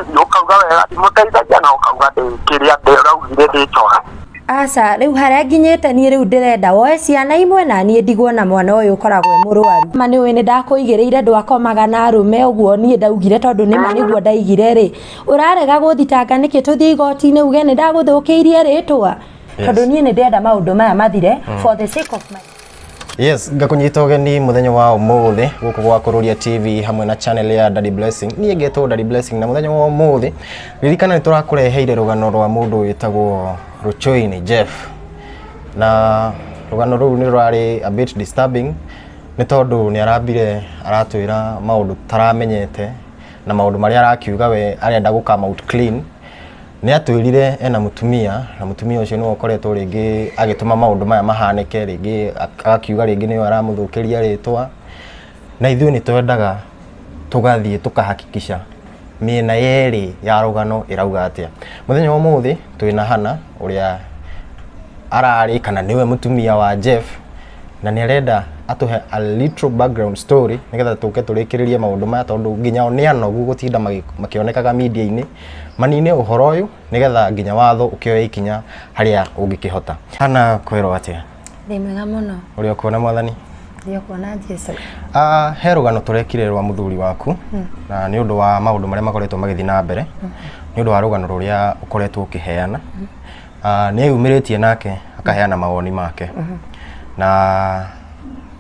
Ũkauga wega ndimũteithagia na ũkauga kĩrĩa ũraugire ndĩnjora. Aca, rĩu harĩa nginyĩte niĩ rĩu ndĩrenda woe ciana imwe na niĩ ndigwo na mwana ũyũ ũkoragwo e mũrwaru. Ma nĩ ũĩ nĩ ndakũigĩrĩire ndwakomaga na arũme ũguo niĩ ndaugire tondũ nĩma nĩguo ndaigire rĩ. Ũrarega gũthitanga nĩkĩ tũthiĩ igoti-inĩ uge nĩ ndagũthũkĩirie rĩtwa? Tondũ niĩ nĩ ndĩrenda maũndũ maya mathire for the sake of my. Yes, ngakunyita ũgeni mũthenya wa ũmũthĩ gũkũ gwa Kururia TV hamwe na channel ya Daddy Blessing. Niĩ ngetwo Daddy Blessing na mũthenya wa ũmũthĩ ririkana nĩ tũrakũreheire rũgano rwa mũndũ wĩtagwo Ruchoini Jeff. Na rũgano rũu nĩ rũrarĩ a bit disturbing nĩ tondũ nĩ arambire aratwĩra maũndũ taramenyete na maũndũ marĩa arakiuga we arenda gũ come out clean. Nĩ atwĩrire ena mũtumia na mũtumia ũcio nĩwe ũkoretwo rĩngĩ agĩtũma maũndũ maya mahanĩke, rĩngĩ agakiuga rĩngĩ nĩwe aramũthũkĩria rĩtwa, na ithuĩ nĩ twendaga tũgathiĩ tũkahakikisha mĩena yerĩ ya rũgano ĩrauga atĩa. Mũthenya wa ũmũthĩ twĩna Hannah ũrĩa ararĩ kana nĩwe mũtumia wa Jeff, na nĩ arenda atũhe a little background story nĩgetha tũke tũrĩkĩrĩrie maũndũ maya tondũ nginya o nĩ anogu gũtinda makĩonekaga media-inĩ, manine ũhoro ũyũ nĩgetha nginya watho ũkĩoe ikinya harĩa ũngĩkĩhota. Hannah, kwĩrwo atĩa? Ndĩ mwega mũno. Ũrĩ okuona Mwathani? Ndĩ okuona Jesu. He rũgano tũrekire rwa mũthuri waku na nĩ ũndũ wa maũndũ marĩa makoretwo magĩthiĩ na mbere, nĩ ũndũ wa rũgano rũrĩa ũkoretwo ũkĩheana. Nĩ eyumĩrĩtie nake akaheana mawoni make, na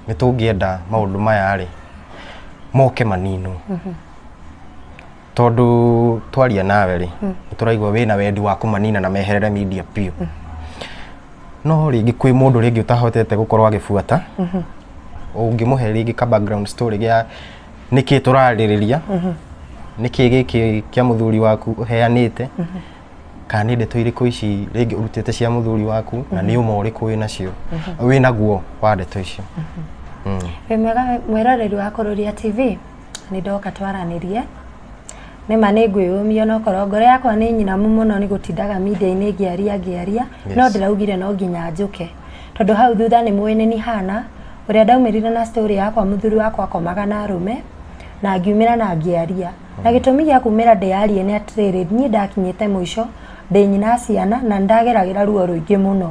nĩ tũngĩenda maũndũ maya rĩ moke maninwo, tondũ twaria nawe rĩ nĩ tũraigua wĩna wendi wa kũmanina na meherere media biũ. No rĩngĩ kwĩ mũndũ rĩngĩ ũtahotete gũkorwo agĩbuata, ũngĩmũhe rĩngĩ ka background story gĩa nĩkĩ tũrarĩrĩria, nĩkĩ gĩkĩ kĩa mũthuri waku ũheanĩte, kana nĩ ndeto irĩkũ ici rĩngĩ ũrutĩte cia mũthuri waku, na nĩ ũma ũrĩkũ wĩnacio wĩnaguo wa ndeto icio. Wĩ mwega mwĩroreri wa Kururia TV, nĩ ndoka twaranĩrie. Nĩma nĩ ngwĩyũmia onokorwo ngoro yakwa nĩ nyinamu mũno nĩ gũtindaga media-inĩ ngĩaria ngĩaria, no ndĩraugire no nginya njũke. Tondũ hau thutha nĩ mũĩ nĩ Hannah, ũrĩa ndaumĩrire na story yakwa mũthuri wakwa akomaga na arũme, na ngiumĩra na ngĩaria. Na gĩtũmi gĩa kumĩra ndĩyarie nĩ atĩrĩrĩ, niĩ ndakinyĩte mũico, ndĩ nyina ciana na nĩndageragĩra ruo rũingĩ mũno.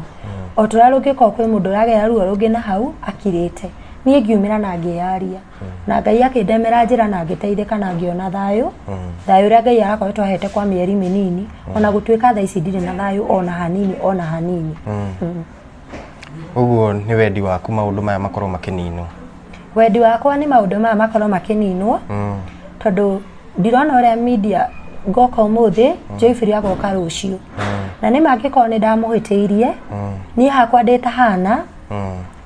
O ta ũrĩa rũngĩkorwo kwĩ mũndũ ũragera ruo rũngĩ na hau akirĩte. Niĩ ngiumĩra na ngĩyaria. Na Ngai akĩndemera njĩra na ngĩteithĩka na ngĩona thayũ. Thayũ ũrĩa Ngai arakoretwo ahete kwa mĩeri mĩnini, ona gũtuĩka thaa ici ndirĩ na thayũ ona hanini ona hanini. Ũguo nĩ wendi waku maũndũ maya makorwo makĩninwo? Wendi wakwa nĩ maũndũ maya makorwo makĩninwo, tondũ ndirona ũrĩa media ngoka ũmũthĩ, Joyfrey agoka rũciũ. Na nĩ mangĩkorwo nĩ ndamũhĩtĩirie, niĩ hakwa ndĩ ta Hannah,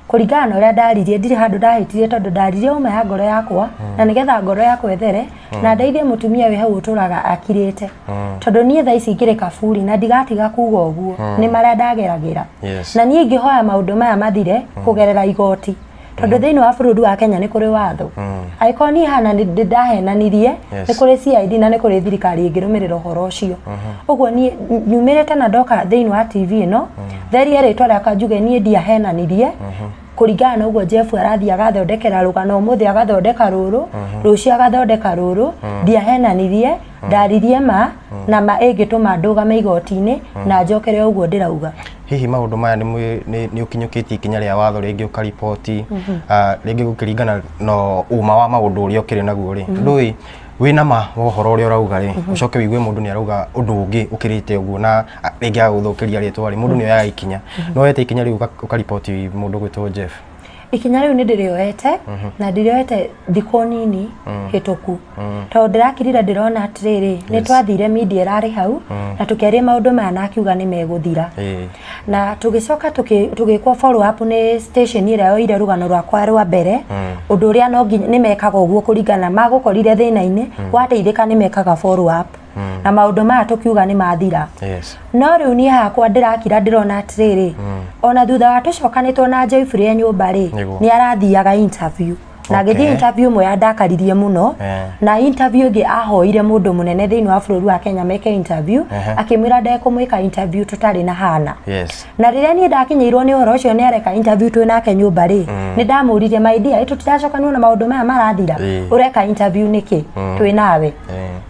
kũringana na ũrĩa ndaririe, ndirĩ handũ ndahĩtirie tondũ ndaririe uma ya ngoro yakwa, na nĩgetha ngoro yakwa ĩthere, na ndeithie mũtumia wĩ hau ũtũraga akirĩte. Tondũ niĩ thaa ici ngĩrĩ kaburi na ndigatiga kuga ũguo, nĩ marĩa ndageragĩra. Na niĩ ingĩhoya maũndũ maya mathire kũgerera igoti. Tondũ thĩinĩ wa bũrũri wa Kenya nĩ kũrĩ watho. Angĩkorwo niĩ Hannah nĩ ndahenanirie, nĩ kũrĩ CID na nĩ kũrĩ thirikari ĩngĩrũmĩrĩra ũhoro ũcio. Ũguo niĩ nyumĩrĩte na ndoka thĩinĩ wa TV ĩno, therie rĩtwa rĩakwa njuge niĩ ndiahenanirie, kũringana na ũguo Jeff arathiĩ agathondekera rũgano ũmũthĩ agathondeka rũrũ, rũciũ agathondeka rũrũ, ndiahenanirie, ndaririe ma, na ma ĩngĩtũma ndũgame igoti-inĩ na njokere ũguo ndĩrauga. Hihi maũndũ maya nĩ ũkinyũkĩtie ikinya rĩa watho rĩngĩ ũkariboti, rĩngĩ gũkĩringana na ũma wa maũndũ ũrĩa ũkĩrĩ naguo rĩ, ndũĩ wĩna ma wa ũhoro ũrĩa ũrauga rĩ, ũcoke wĩigue mũndũ nĩ arauga ũndũ ũngĩ ũkĩrĩte ũguo na rĩngĩ agagũthũkĩria rĩtwa rĩ, mũndũ nĩ oyaga ikinya. Nĩ woete ikinya rĩu ũkariboti mũndũ ũgwĩtwo Jeff? Ikinya rĩu nĩ ndĩrĩoete, na ndĩrĩoete thikũ nini hĩtũku. Tondũ ndĩrakirire ndĩrona atĩrĩrĩ, nĩ twathire media ĩrarĩ hau, na tũkĩaria maũndũ maya na akiuga nĩ megũthira. Na tũgĩcoka tũgĩkwo follow up nĩ station ĩrĩa yoire rũgano rwakwa rwa mbere, ũndũ ũrĩa no nginya nĩ mekaga ũguo kũringana magũkorire thĩna-inĩ, wateithĩka nĩ mekaga follow up. Na maũndũ maya tũkiuga nĩ mathira. No rĩu niĩ hakwa ndĩrakira ndĩrona atĩrĩrĩ, ona thutha wa tũcokanĩtwo na Joyfrey e nyũmba rĩ, nĩ arathiaga interview. Na agĩthiĩ interview ĩmwe yandakaririe mũno. Na interview ĩngĩ ahoire mũndũ mũnene thĩinĩ wa bũrũri wa Kenya meke interview, akĩmwĩra ndekũmwĩka interview tũtarĩ na Hana. Na rĩrĩa niĩ ndakinyĩirwo nĩ ũhoro ũcio nĩ areka interview twĩ nake nyũmba rĩ, nĩ ndamũririe, my dear, ĩ tũtiracokanio na maũndũ maya marathira, ũreka interview nĩkĩ twĩ nawe?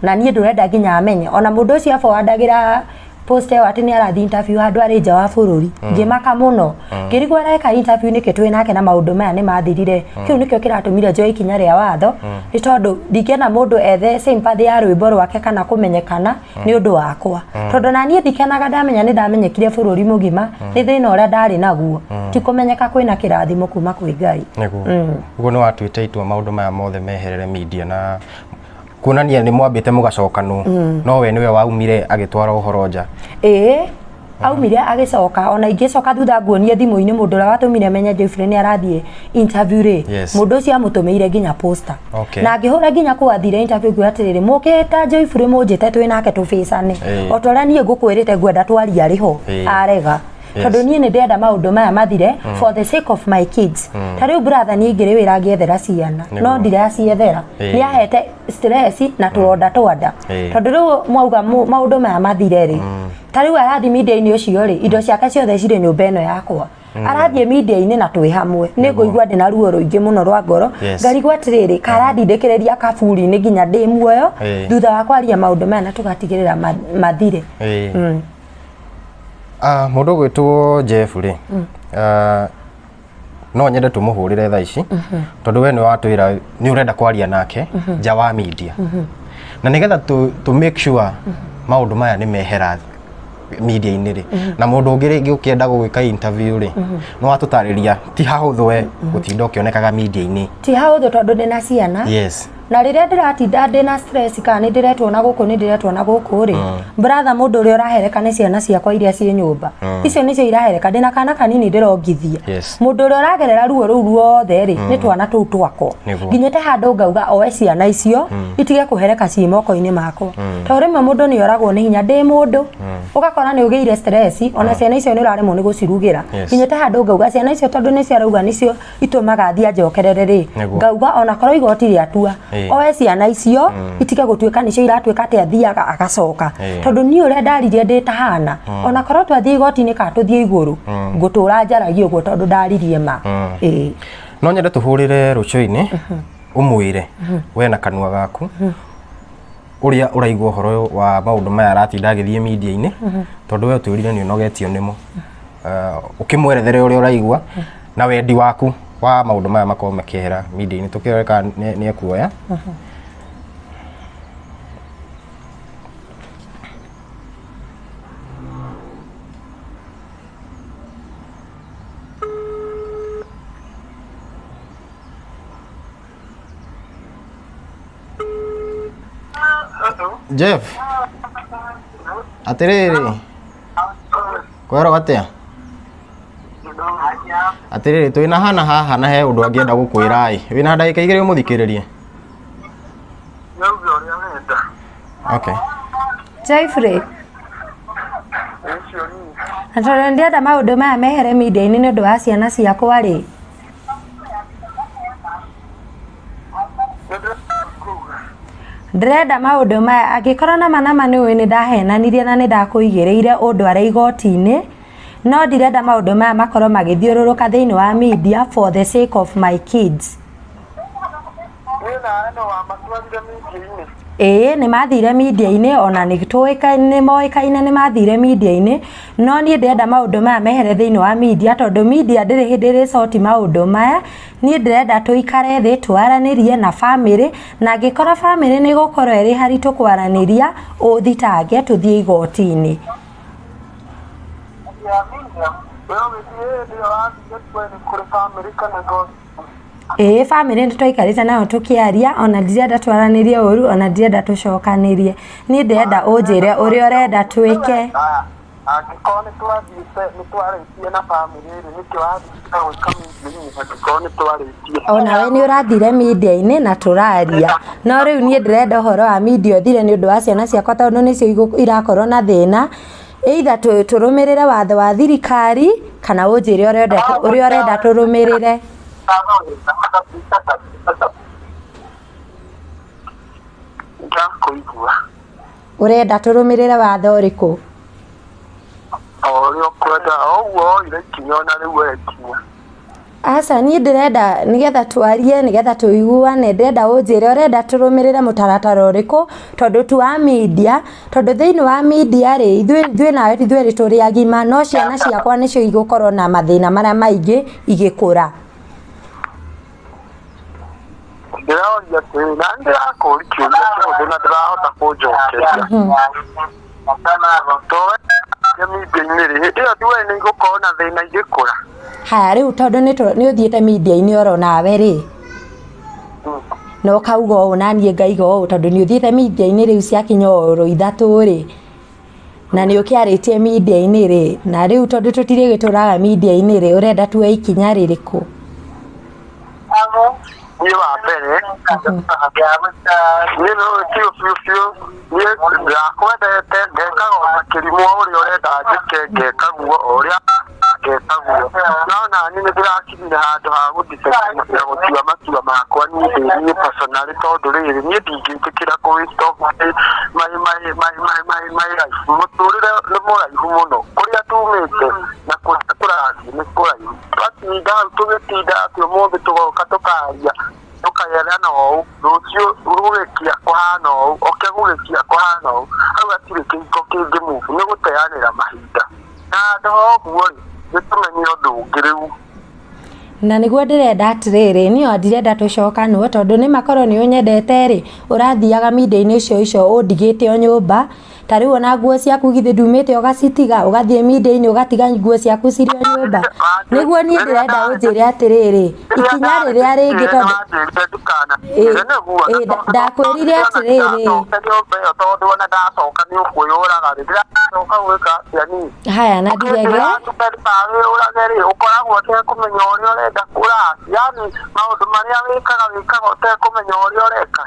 Na niĩ ndũrenda nginya amenye. Ona mũndũ ũcio aforwardagĩra post ĩyo atĩ nĩ arathiĩ interview handũ arĩ nja wa bũrũri, ngĩmaka mũno, ngĩrigwo areka interview nĩkĩ twĩ nake na maũndũ maya nĩ mathirire. Kĩu nĩkĩo kĩratũmire njoe ikinya rĩa watho, nĩ tondũ ndingĩenda mũndũ ethe sympathy ya rwĩmbo rwake kana kũmenyekana nĩ ũndũ wakwa, tondũ na niĩ ndikenaga ndamenya nĩ ndamenyekire bũrũri mũgima nĩ thĩna ũrĩa ndarĩ naguo. Ti kũmenyeka kwĩna kĩrathimo kuma kwĩ Ngai. Nĩguo ũguo nĩ watuĩte itua maũndũ maya mothe meherere media, na kuonania nĩ mwambĩte mũgacokanwo, no we nĩwe waumire agĩtwara ũhoro nja. Ĩĩ, aumire agĩcoka. Ona ingĩcoka thutha nguonie thimũ-inĩ mũndũ ũrĩa watũmire menye Joyfrey nĩ arathiĩ interview rĩ, mũndũ ũcio amũtũmĩire nginya poster. Na ngĩhũra nginya kũu athire interview, ngwĩra atĩrĩrĩ, mũkĩta Joyfrey mũnjĩte twĩ nake tũbĩcane, o ta ũrĩa niĩ ngũkwĩrĩte ngwenda twaria arĩ ho. Arega, tondũ niĩ nĩ ndĩrenda maũndũ maya mathire for the sake of my kids. Ta rĩu brother, niĩ ingĩrĩ wĩra ngĩethera ciana, no ndiraciethera. Nĩ ahete stress na tũronda twanda, tondũ rĩu mwauga maũndũ maya mathire rĩ, ta rĩu arathiĩ media-inĩ ũcio rĩ, indo ciake ciothe cirĩ nyũmba ĩno yakwa. Arathiĩ media-inĩ na twĩ hamwe, nĩ ngũigua ndĩna ruo rũingĩ mũno rwa ngoro. Ngarigwo atĩrĩrĩ, karandindĩkĩrĩria kaburi-inĩ nginya ndĩ muoyo thutha wa kwaria maũndũ maya na tũgatigĩrĩra mathire. Ah, mũndũ ũgwĩtwo Jeff rĩ, ah, no nyende tũmũhũrĩre thaa ici, tondũ we nĩ watwĩra nĩ ũrenda kwaria nake nja wa media, na nĩgetha tũ make sure maũndũ maya nĩ mehera media-inĩ rĩ, na mũndũ ũngĩ rĩngĩ ũkĩenda gũgĩka interview rĩ, nĩ watũtarĩria ti hahũthũ we gũtinda ũkĩonekaga media-inĩ. Ti haũthũ, tondũ ndĩna ciana. Na rĩrĩa ndĩratinda ndĩna stress kana nĩ ndĩretwo na gũkũ, nĩ ndĩretwo na gũkũ rĩ, brother, mũndũ ũrĩa ũrahereka nĩ ciana ciakwa iria ciĩ nyũmba. Icio nĩcio irahereka. Ndĩna kana kanini ndĩrongithia. Mũndũ ũrĩa ũragerera ruo rũu ruothe rĩ, nĩ twana tũu twakwa. Nginyĩte handũ ngauga oe ciana icio itige kũhereka ciĩ moko-inĩ makwa, tondũ rĩmwe mũndũ nĩ oragwo nĩ hinya. Ndĩ mũndũ ũgakora nĩ ũgĩire stress, ona ciana icio nĩ ũraremwo nĩ gũcirugĩra. Nginyĩte handũ ngauga ciana icio, tondũ nĩ ciarauga nĩcio itũmaga thiĩ anjokerere rĩ, ngauga ona korwo igoti rĩatua, oe ciana icio itige gũtuĩka nĩcio iratuĩka atĩ athiaga agacoka, tondũ niĩ ũrĩa ndaririe ndĩ tahana, ona korwo twathiĩ igoti-inĩ kana tũthiĩ igũrũ, ngũtũra njaragia ũguo tondũ ndaririe ma. Ĩĩ. No nyende tũhũrĩre rũciũ-inĩ, ũmwĩre we na kanua gaku ũrĩa ũraigua ũhoro wa maũndũ maya aratinda agĩthiĩ media-inĩ, tondũ we ũtwĩrire nĩ ũnogetio nĩmo. Ũkĩmwerethere ũrĩa ũraigua na wendi waku wa maũndũ maya makorwo makĩehera media-inĩ, tũkĩrore kana nĩ ekuoya. Jeff, atĩrĩrĩ, kwerwo atĩa? Atĩrĩrĩ, twĩna hana haha na he ũndũ angĩenda gũkwĩra ĩ, wĩna ndagĩka 2 ũmũthikĩrĩrie. Nĩauge ũrĩa arenda. Okay. Jeffrey, Ũcio niĩ. Na tondũ nĩ ndĩrenda maũndũ maya mehere media-inĩ nĩ ũndũ wa ciana ciakwa rĩ, Nĩ ndĩrakuga. Ndĩrenda maũndũ maya, angĩkorwo nama nama nĩ ũĩ nĩ ndahenanirie na nĩ ndakũigĩrĩire ũndware igoti-inĩ, no ndirenda maũndũ maya makorwo magĩthiũrũrũka thĩinĩ wa media for the sake of my kids. Niĩ nawe no wamatwarire media-inĩ. Ĩĩ, nĩ mathire media-inĩ, ona nĩ tũĩkaine, nĩ moĩkaine nĩ mathire media-inĩ, no niĩ ndĩrenda maũndũ maya mehere thĩinĩ wa media, tondũ media ndĩrĩ hĩndĩ ĩrĩcoti maũndũ maya. Niĩ ndĩrenda tũikare thĩ twaranĩrie na family, na angĩkorwo family nĩ ĩgũkorwo ĩrĩ haritũ kwaranĩria, ũthitange tũthiĩ igoti-inĩ. Ya media. We ũgĩthiĩ hĩndĩ ĩyo wathire kwe nĩ kũrĩ family kana igoti? Ĩĩ, family nĩ twaikarĩte nayo tũkĩaria, ona ndirenda twaranĩrie ũru, ona ndirenda tũcokanĩrie. Niĩ ndĩrenda ũnjĩre ũrĩa ũrenda twĩke. Aya, angĩkorwo nĩ twathiĩte nĩ twarĩtie na family rĩ, nĩkĩ wathiĩte gwĩka media-inĩ angĩkorwo nĩ twarĩtie? Onawe nĩ ũrathire media-inĩ na tũraria, no rĩu niĩ ndĩrenda ũhoro wa media ũthire nĩ ũndũ wa ciana ciakwa, tondũ nĩcio irakorwo na thĩna. Either tũrũmĩrĩre watho wa thirikari kana ũnjĩre ũrĩa ũrenda tũrũmĩrĩre. Ndakũigua. Ũrenda tũrũmĩrĩre watho ũrĩkũ? O ũrĩa ũkwenda, o ũguo woire ikinya ona rĩu woe ikinya. Aca niĩ ndĩrenda nĩgetha twarie nĩgetha tũiguane ndĩrenda ũnjĩre ũrenda tũrũmĩrĩre mũtaratara ũrĩkũ tondũ tu wa media tondũ thĩinĩ wa media rĩ ithuĩ nawe ithuerĩ tũrĩ agima no ciana ciakwa nĩcio igũkorwo na mathĩna marĩa maingĩ igĩkũra. Ndĩroria atĩrĩ, na nĩndĩrakũria kĩũria kĩhũthũ na ndũrahota kũnjokeria. Towe media-inĩ rĩ, hĩndĩ ĩyo ndiũĩ nĩ igũkorwo na thĩna igĩkũra. Haya rĩu tondũ nĩ ũthiĩte media-inĩ oro nawe rĩ na ũkauga ũũ na niĩ ngaiga ũũ tondũ nĩ ũthiĩte media-inĩ rĩu ciakinya oro ithatũ rĩ na nĩ ũkĩarĩtie media-inĩ rĩ na rĩu tondũ tũtirĩgĩtũraga media-inĩ rĩ ũrenda tuoe ikinya rĩrĩkũ? Niĩ wa mbere niĩ no biũ biũ biũ niĩ ndakwendete ngekaga ona kĩrimũ o ũrĩa ũrenda njĩke ngeka guo o ũrĩa ngeka guo no nani nĩ ndĩrakinyire handũ ha gũdecide na gũtua matua makwa niĩ ndĩ niĩ personally tondũ rĩrĩ niĩ ndingĩtĩkĩra kũ waste of my life. Mũtũrĩre nĩ mũraihu mũno kũrĩa tumĩte na kũrĩa tũrathiĩ nĩ kũraihu twatinda hau tũgĩtinda atĩ ũmũthĩ tũgoka tũkaria tũkagerana ũũ rũciũ gũgĩkia kũhana ũũ oke gũgĩkia kũhana ũũ hau hatirĩ kĩhiko kĩngĩ move nĩ gũteanĩra mahinda na handũ ha ũguo rĩ nĩ tũmenye ũndũ ũngĩ rĩu. Na nĩguo ndĩrenda atĩrĩrĩ niĩ ndirenda tũcokanwo tondũ nĩ makorwo nĩ ũnyendete rĩ ũrathiaga media-inĩ icio icio ũndigĩte o nyũmba ta rĩu ona nguo ciaku githĩ ndumĩte ũgacitiga ũgathiĩ media-inĩ ũgatiga nguo ciaku cirĩ o nyũmba nĩguo niĩ ndĩrenda ũnjĩre atĩrĩrĩ ikinya rĩrĩa rĩngĩ tondũ ndakwĩrire atĩrĩrĩ tondũ ona ndacoka nĩ ũkwĩyũraga rĩ ndĩracoka gwĩka atĩa niĩ haya na ndirege ũrage rĩ ũkoragwo ũtekũmenya ũrĩa ũrenda kũra yani maũndũ marĩa wĩkaga wĩkaga ũtekũmenya ũrĩa ũreka.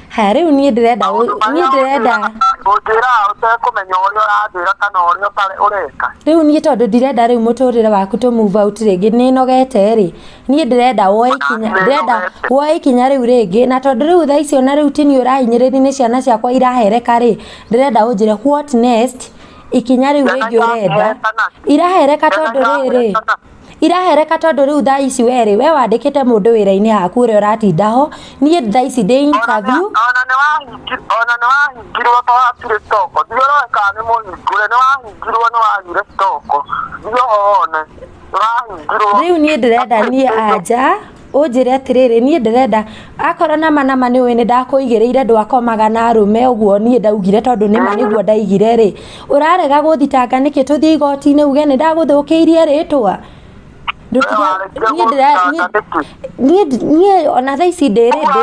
Haya rĩu niĩ ndĩrenda niĩ ndĩrenda ũnjĩraga ũtekũmenya ũrĩa ũranjĩra kana ũrĩa ũreka. Rĩu niĩ tondũ ndirenda rĩu mũtũrĩre waku tũ move out rĩngĩ nĩ nogete rĩ niĩ ndĩrenda woe ikinya ndĩrenda woe ikinya rĩu rĩngĩ na tondũ rĩu thaa ici ona rĩu ti niĩ ũrahinyĩrĩria nĩ ciana ciakwa irahereka rĩ ndĩrenda ũnjĩre what next ikinya rĩu rĩngĩ ũrenda irahereka tondũ rĩrĩ irahereka tondũ rĩu thaa ici we rĩ we wandĩkĩte mũndũ wĩra-inĩ haku ũrĩa ũratinda ho niĩ thaa ici ndĩ interview ona nĩ wahingirwo to hatirĩ stoko thiĩ ũrore kana nĩ mũhingũre nĩ wahingirwo nĩ wagire stoko thiĩ wone nĩ wahingirwo. Rĩu niĩ ndĩrenda niĩ anja ũnjĩre atĩrĩrĩ niĩ ndĩrenda akorwo nama nama nĩ ũĩ nĩ ndakũigĩrĩire ndwakomaga na arũme ũguo niĩ ndaugire tondũ nĩma nĩguo ndaigire rĩ ũrarega gũthitanga nĩkĩ tũthiĩ igoti-inĩ uge nĩ ndagũthũkĩirie rĩtwa. Niĩ ona thaa ici ndĩ ready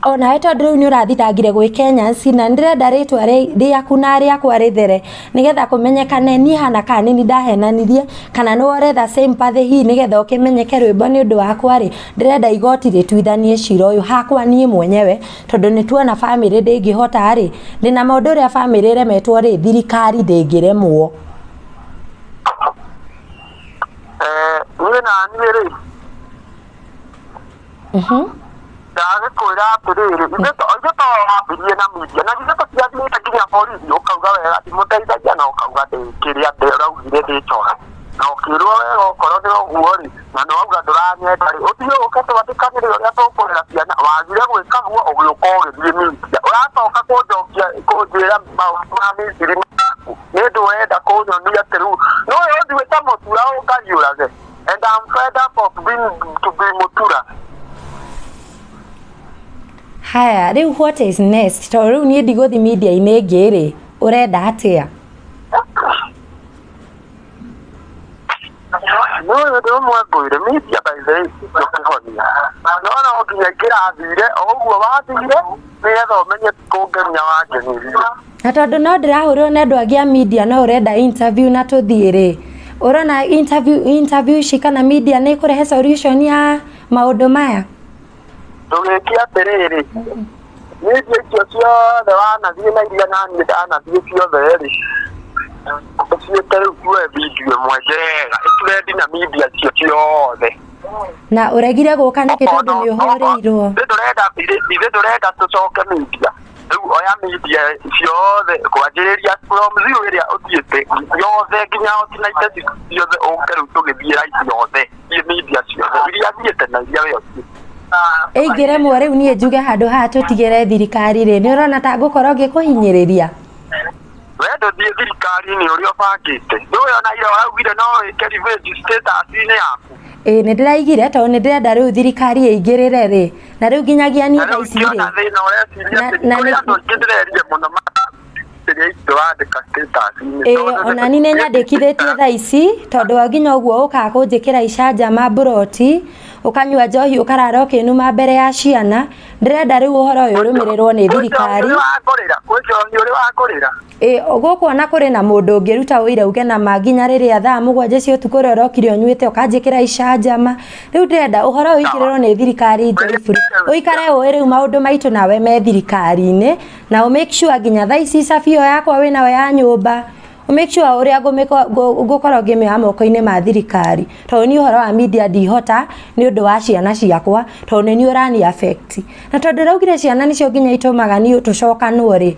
onawe tondũ rĩu nĩ ũrathitangire gwĩ Kenyans na ndĩrenda rĩtwa rĩaku na rĩakwa rĩthere nĩgetha kũmenyekane niĩ hana kana nĩ ndahenanirie kana nĩ ũretha sympathy hihi nĩgetha ũkĩmenyeke rwĩmbo nĩ ũndũ wakwa rĩ ndĩrenda igoti rĩtuithanie cira ũyũ hakwa niĩ mwenyewe tondũ nĩ tuona famĩlĩ ndĩngĩhota rĩ ndĩna maũndũ ũrĩa famĩlĩ ĩremetwo rĩ thirikari ndĩngĩremwo. Niĩ na niĩ rĩ ndagĩkwĩra atĩrĩrĩ ithuĩ to wambirie na media na githĩ tũtiathiĩte nginya borithi ũkauga wega ndimũteithagia na ũkauga kĩrĩa ũraugire ndĩchora na ũkĩrwo wega okorwo nĩ ũguo rĩ na nĩ wauga ndũranyenda rĩ ũthiĩ ũke twandĩkanĩre ũrĩa tũkũrera ciana wagire gwĩka guo ũgĩũka ũgĩthiĩ media ũracoka kũnjokia kũnjĩra maũndũ ma Misiri maku nĩ ũndũ ũrenda kũnyonia atĩ rĩu no ũnduĩte mũtura ũngariũrage and I'm fed up of being to be mutura. Haya rĩu what is next tondũ rĩu niĩ ndigũthiĩ media-inĩ ĩngĩ rĩ ũrenda atĩa? No ũndũ ũmwe ngwĩre media by the way ti kĩhonia no no nginya ingĩrathire o ũguo wathire nĩgetha ũmenye kũngenia wangenirie. Na tondũ no ndĩrahũrĩrwo nĩ andũ angĩ a media no ũrenda interview na tũthiĩ rĩ ũrona interview ici kana media nĩ ĩkũrehe solution ya maũndũ maya? Tũgĩke atĩrĩrĩ media icio ciothe wanathiĩ na iria naniĩ ndanathiĩ ciothe rĩ Ũthiĩte rĩu tuoe video ĩmwe njega ĩtrendi na media cio ciothe. Na ũregire gũka nĩkĩ tondũ nĩ ũhũrĩirwo? Ithuĩ ndũrenda tũcoke media. Rĩu oya media ciothe kwanjĩrĩria from zero ĩrĩa ũthiĩte yothe nginya Hot 96 ciothe, ũke rĩu tũgĩthiĩ right yothe, thiĩ media ciothe iria thiĩte na iria we ũthiĩte. Ĩingĩremwo rĩu niĩ njuge handũ haha tũtigĩre thirikari rĩ, nĩ ũrona ta ngũkorwo ngĩkũhinyĩrĩria? We ndũthiĩ thirikari-inĩ ũrĩa ũbangĩte. Ndũĩ ona ira ũraugire no wĩke revenge status-inĩ yaku. Ĩĩ, nĩ ndĩraigire tondũ nĩ ndĩrenda rĩu thirikari ĩingĩrĩre rĩ, na rĩu nginyagia niĩ Na thaa rĩu ici rĩ ngĩona thĩna ũreciria atĩ na kũrĩ nĩ- andũ aingĩ ndĩrerire mũno rĩrĩa wandĩka status-inĩ. Ĩĩ, ona ni nĩ nyandĩkithĩtie thaa ici tondũ wa nginya ũguo ũkaga kũnjĩkĩra icanjama mburoti, ũkanyua njohi, ũkarara ũkĩnuma mbere ya ciana. Ndĩrenda rĩu ũhoro ũyũ ũrũmĩrĩrwo nĩ thirikari. Kwĩ njohi ũrĩ wangũrĩra? Ĩ, gũkũ ona kũrĩ na mũndũ ũngĩruta ũira uge na ma nginya rĩrĩa thaa 7 cia ũtukũ ũrĩa ũrokire ũnyuĩte ũkanjĩkĩra icanjama. Rĩu ndĩrenda ũhoro ũyũ ũingĩrĩrwo nĩ thirikari, Joyful. Ũikare ũĩ rĩu maũndũ maitũ nawe me thirikari-inĩ, na ũ make sure nginya thaa ici cabi ĩyo yakwa wĩnayo ya nyũmba, ũ make sure ũrĩa ngũkorwo ngĩmĩoya moko-inĩ ma thirikari, tondũ niĩ ũhoro wa media ndihota nĩ ũndũ wa ciana ciakwa, tondũ nĩ niĩ ũrani affect. Na tondũ ũraugire ciana nĩcio nginya itũmaga niĩ tũcokanwo rĩ,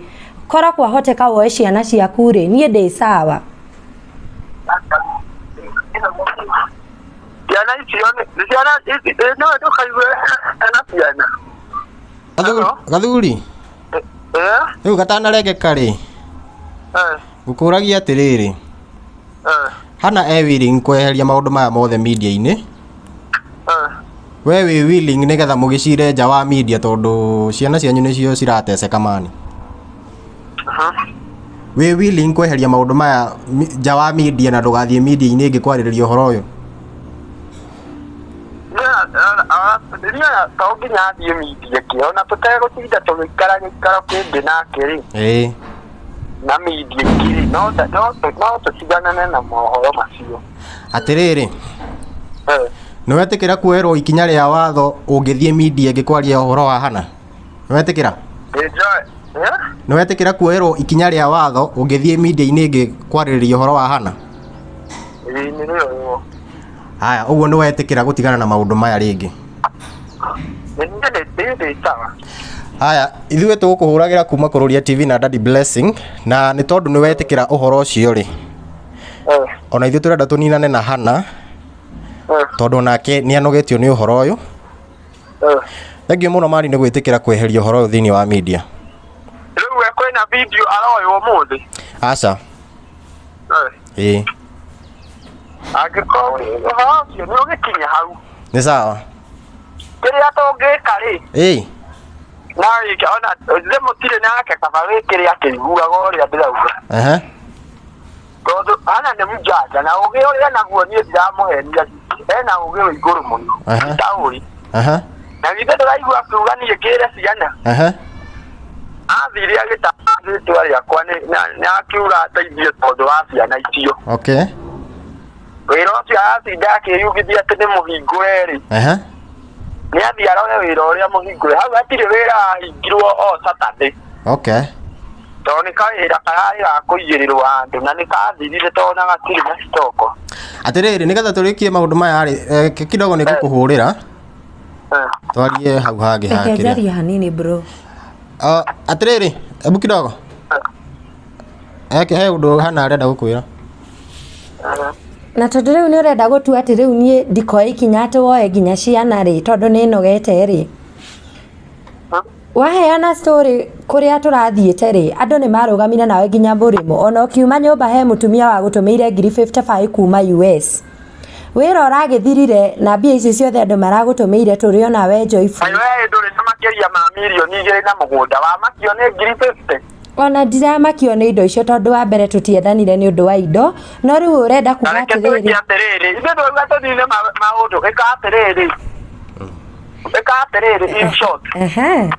korwo kwahoteka woe ciana ciaku rĩ, niĩ ndĩ sawa. Ciana icio nĩ ciana ici no ndũkaigue na ciana. Gathuri, Eh? rĩu gatanarengeka rĩ, Eh. ngũkũragia atĩrĩrĩ, Eh. Hana e willing kweheria maũndũ maya mothe media-inĩ? Eh. We wĩ willing nĩgetha mũgĩcire nja wa media, tondũ ciana cianyu nĩcio cirateceka mani? Wĩ willing kweheria maũndũ maya nja wa media na ndũgathiĩ media-inĩ ĩngĩ kwarĩrĩria ũhoro ũyũ? Niĩ to nginya athiĩ media ĩngĩ, ona tũtegũtinda tũgĩikara gĩikaro kĩngĩ nake rĩ, na media ĩngĩ rĩ, no tũtiganane na mohoro macio. Atĩrĩrĩ, Eh. nĩ wetĩkĩra kuoerwo ikinya rĩa watho ũngĩthiĩ media ĩngĩ kwaria ũhoro wa Hana? Nĩ wetĩkĩra? Enjoy. Eh? Nĩ wetĩkĩra kuoerwo ikinya rĩa watho ũngĩthiĩ media-inĩ ĩngĩ kwarĩrĩria ũhoro wa Hana? Ĩĩ, nĩ rĩo. Haya, ũguo nĩ wetĩkĩra gũtigana na maũndũ maya rĩngĩ? Nĩ niĩ ndĩ sawa. Haya, ithuĩ tũgũkũhũragĩra kuma Kũrũria TV na Daddy Blessing, na nĩ tondũ nĩ wetĩkĩra ũhoro ũcio rĩ, Eh. ona ithuĩ tũrenda tũninane na Hana, Eh. tondũ onake nĩ anogetio nĩ ũhoro ũyũ. Eh. Thengiũ mũno mani nĩ gwĩtĩkĩra kweheria ũhoro ũyũ thĩinĩ wa media. Rĩu we kwĩna video aroywo ũmũthĩ? Aca. Eh. Ĩĩ. Angĩkorwo ũhoro ũcio nĩ ũgĩkinya hau, Nĩ sawa. Kĩrĩa tũngĩka rĩ, Ĩĩ. no wĩke ona ithuĩ mũtirĩ nake, kaba wĩkĩre akĩiguaga ũrĩa ndĩrauga. Ehe. Tondũ Hana nĩ mũjanja na ũgĩ ũrĩa naguo niĩ ndiramũhenia, ena ũgĩ wĩ igũrũ mũno. Taũri. Ehe. Na githĩ ndĩraigua akiuga niĩ ngĩre ciana? Ehe. Athire agĩta rĩtwa rĩakwa nĩ akiuga ateithie tondũ wa ciana icio. Okay. Wĩra ũcio aratinda akĩyugithia atĩ nĩ mũhingũre rĩ. Ehe. Nĩ athiĩ arore wĩra ũrĩa mũhingũre. Hau hatirĩ wĩra wahingirwo o Saturday. Okay. Tondũ nĩ kawĩra kararĩ ga kũigĩrĩrwo handũ na nĩ kathirire tondũ na gatirĩ na stoko. Atĩrĩrĩ, nĩgetha tũrĩkie maũndũ maya rĩ, kidogo nĩ ngũkũhũrĩra twarie hau hangĩ Reke hakĩrĩa. njarie hanini bro. Atĩrĩrĩ, hebu kidogo. He ũndũ Hana arenda gũkwĩra. Na tondũ rĩu nĩ ũrenda gũtua atĩ rĩu niĩ ndikoe ikinya atĩ woe nginya ciana rĩ, tondũ nĩ nogete rĩ. Waheana story kũrĩa tũrathiĩte rĩ, andũ nĩ marũgamire nawe nginya mũrĩmo. Ona ũkiuma nyũmba he mũtumia wa gũtũmĩire ngiri 55 kuma US. Wĩra ũragĩthirire na mbia ici ciothe andũ maragũtũmĩire tũrĩ ona we Joyful. Kaĩ we ndũrĩ na makĩria ma mirioni 2 na mũgũnda wamakio nĩ ngiri 50? Ona ndiramakio nĩ indo icio tondũ wa mbere tũtiendanire nĩ ũndũ wa indo, no rĩu ũrenda kuga Na reke atĩrĩrĩ. twĩke atĩrĩrĩ, ithuĩ twauga tũnine maũndũ, ĩka atĩrĩrĩ. Ĩka atĩrĩrĩ in short. Ehe.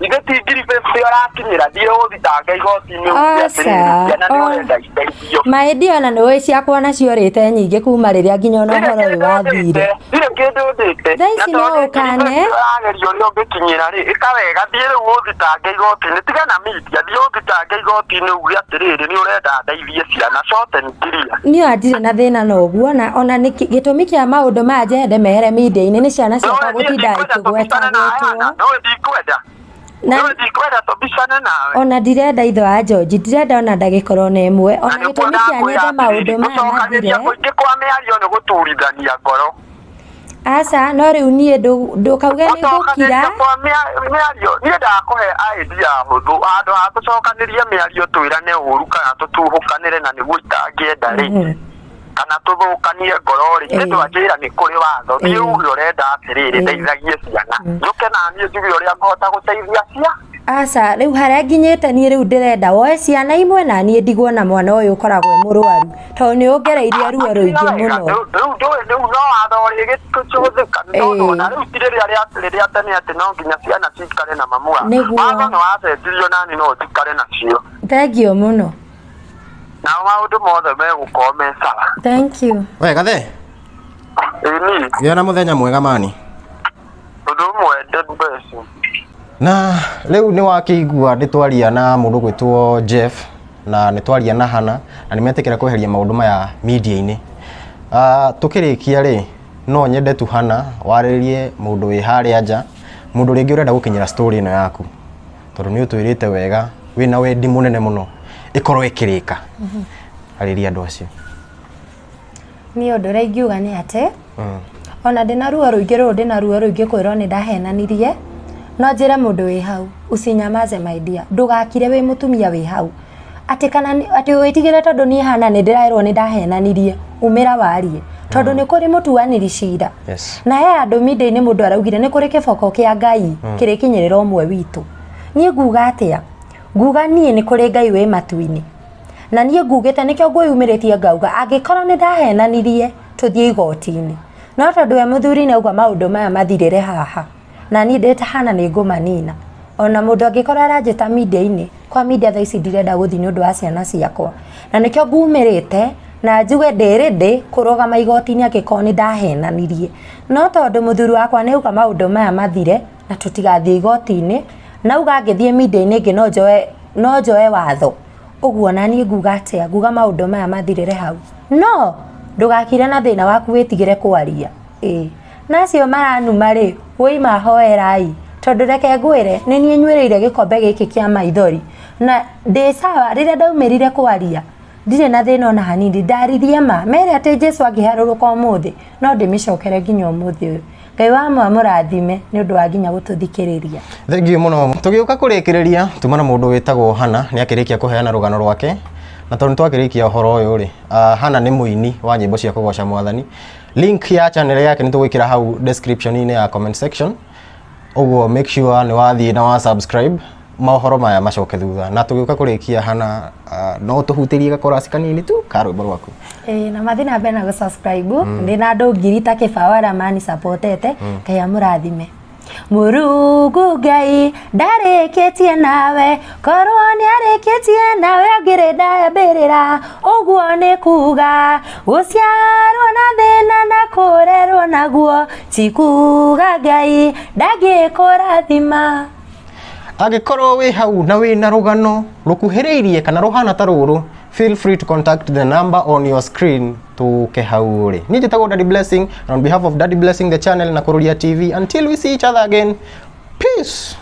Ithe ti 50,000 ũrakinyĩra, thiĩ ũthitange igoti-inĩ uge atĩrĩrĩ, Aca, ciana nĩ ũrenda iteithio. Maĩndi ona nĩ ũĩ ciakwa nacio rĩte nyingĩ kuma rĩrĩa nginya ona ũhoro ũyũ wathire. Ndirĩ kĩndũ ndĩte. Thaa ici no ũkane. Ũrageria ũrĩa ũngĩkinyĩra rĩ, ĩka wega, thiĩ rĩu ũthitange igoti-inĩ, tiga na media, thiĩ ũthitange igoti-inĩ uge atĩrĩrĩ, nĩ ũrenda ndeithie ciana, short and clear. Niĩ ona ndirĩ na thĩna na ũguo, na ona nĩ gĩtũmi kĩa maũndũ maya njende mehere media-inĩ nĩ ciana ciakwa gũtinda ikĩgwetagwetwo. Nowe ndikwenda. Na Nowe ndikwenda tũbicane nawe. Ona ndirenda ithe wa George, ndirenda ona ndagĩka ona ĩmwe, ona Na nĩkuo gĩtũmi kĩa ndakwĩra nyende maũndũ atĩrĩrĩ, maya gũcokanĩria mathire. kũingĩ kwa mĩario nĩ gũturithania ngoro. Aca, no rĩu niĩ ndũkauge nĩ ngũkira. Gũcokanĩria kwa mĩario, niĩ ndakũhe idea hũthũ, handũ ha tũcokanĩrie mĩario twĩrane ũru kana tũtuhũkanĩre na nĩguo itangĩenda rĩ, kana tũthũkanie ngoro rĩ, nĩ twanjĩra nĩ kũrĩ watho, thiĩ uge ũrenda atĩrĩrĩ, ndeithagie ciana, njũke na niĩ njuge ũrĩa ngũhota gũteithia cia. Aca, rĩu harĩa nginyĩte niĩ rĩu ndĩrenda woe ciana imwe na niĩ ndigwo na mwana ũyũ ũkoragwo e mũrwaru, tondũ nĩ ũngereirie ruo rũingĩ mũno. Rĩu ndũĩ, rĩu no watho ũrĩgĩkũhũthĩka, nĩ tondũ ona rĩu ti rĩrĩa rĩrĩa tene atĩ no nginya ciana cikare na mamu wao. Nĩguo. Watho nĩ wacenjirio nani no njikare nacio. Thengiũ mũno. Nao maũndũ mothe megũkorwo me sawa. Thank you. We gathe. Ĩni. Gĩa na mũthenya mwega mani. Ũndũ ũmwe dead bless. Na rĩu nĩ wakĩigua nĩ twaria na mũndũ gwĩtwo Jeff na nĩ twaria na Hannah na nĩ metĩkĩra kweheria maũndũ maya media-inĩ. Tũkĩrĩkia rĩ, no nyende tu Hannah warĩrĩrie mũndũ wĩ harĩa nja, mũndũ rĩngĩ ũrenda gũkinyĩra story ĩno yaku, tondũ nĩ ũtwĩrĩte wega wĩna wendi mũnene mũno ĩkorwo ĩkĩrĩka. Arĩria andũ acio. Niĩ ũndũ ũrĩa ingiuga nĩ atĩ ona ndĩna ruo rũingĩ rũrũ, ndĩna ruo rũingĩ kwĩrwo nĩ ndahenanirie, no njĩre mũndũ wĩ hau, usinyamaze my dear, ndũgakire wĩ mũtumia wĩ hau atĩ kana atĩ wĩtigĩre tondũ niĩ hana nĩ ndĩraĩrwo nĩ ndahenanirie, umĩra warie, tondũ nĩ kũrĩ mũtuanĩri cira. Na he andũ media-inĩ mũndũ araugire nĩ kũrĩ kĩboko kĩa Ngai kĩrĩkinyĩrĩra ũmwe witũ. Niĩ nguga atĩa? Nguga niĩ nĩ kũrĩ Ngai wĩ matu-inĩ, na niĩ ngugĩte nĩkĩo ngwĩyumĩrĩtie ngauga angĩkorwo nĩ ndahenanirie tũthiĩ igoti-inĩ, no tondũ we mũthuri nĩ auga maũndũ maya mathirĩre haha, na niĩ ndĩ ta Hannah nĩ ngũmanina. Ona mũndũ angĩkorwo aranjĩta media-inĩ, kwa media thaa ici ndirenda gũthiĩ nĩ ũndũ wa ciana ciakwa, na nĩkĩo ngumĩrĩte na njuge ndĩ ready kũrũgama igoti-inĩ angĩkorwo nĩ ndahenanirie, no tondũ mũthuri wakwa nĩ auga maũndũ maya mathire na tũtigathiĩ igoti-inĩ, na auga angĩthiĩ media-inĩ ĩngĩ no njoe watho ũguo, na niĩ nguga atĩa? Nguga maũndũ maya mathirĩre hau, no ndũgakire na thĩna waku wĩtigĩre kwaria. Ĩĩ, na acio maranuma rĩ, wũi mahoerai, tondũ reke ngwĩre nĩ niĩ nyuĩrĩire gĩkombe gĩkĩ kĩa maithori na ndĩ sawa. Rĩrĩa ndaumĩrire kwaria ndirĩ na thĩna ona hanini, ndaririe ma mere atĩ Jesu angĩharũrũka ũmũthĩ no ndĩmĩcokere nginya ũmũthĩ ũyũ. Ngai wa mũrathime nĩ ũndũ wa nginya gũtũthikĩrĩria. Thank you mũno. Tũgĩũka kũrĩkĩrĩria tuma na mũndũ wĩtagwo Hannah nĩ akĩrĩkia kũheana rũgano rwake, na tondũ nĩtwakĩrĩkia ũhoro ũyũ rĩ, Hannah nĩ mũini wa nyĩmbo cia kũgoca mwathani. Link ya channel yake nĩ tũgwĩkĩra hau description-inĩ ya comment section, ũguo make sure nĩ wathiĩ na wa subscribe mohoro maya macoke thutha. Na tũgĩũka kũrĩkia Hannah, no tũhutĩrie gakorasi kanini tu ka rwĩmbo rwaku. Ĩĩ, na mathiĩ na mbere na gũ-subscribe. Ndĩ na andũ ngiri ta kĩbaũ arĩa mani supportete. Ngai amũrathime. Mũrungu Ngai ndarĩkĩtie nawe, korwo nĩarĩkĩtie nawe ũngĩrĩ ndambĩrĩra. Ũguo nĩ kuga gũciarwo na thĩna na kũrerwo naguo ti kuga Ngai ndangĩkũrathima. Angĩkorwo wĩ hau na wĩna rũgano rũkuhĩrĩirie kana rũhana ta rũrũ, feel free to contact the number on your screen tũke hau rĩ. Niĩ njĩtagwo Daddy Blessing, and on behalf of Daddy Blessing the channel na Kururia TV, until we see each other again, peace.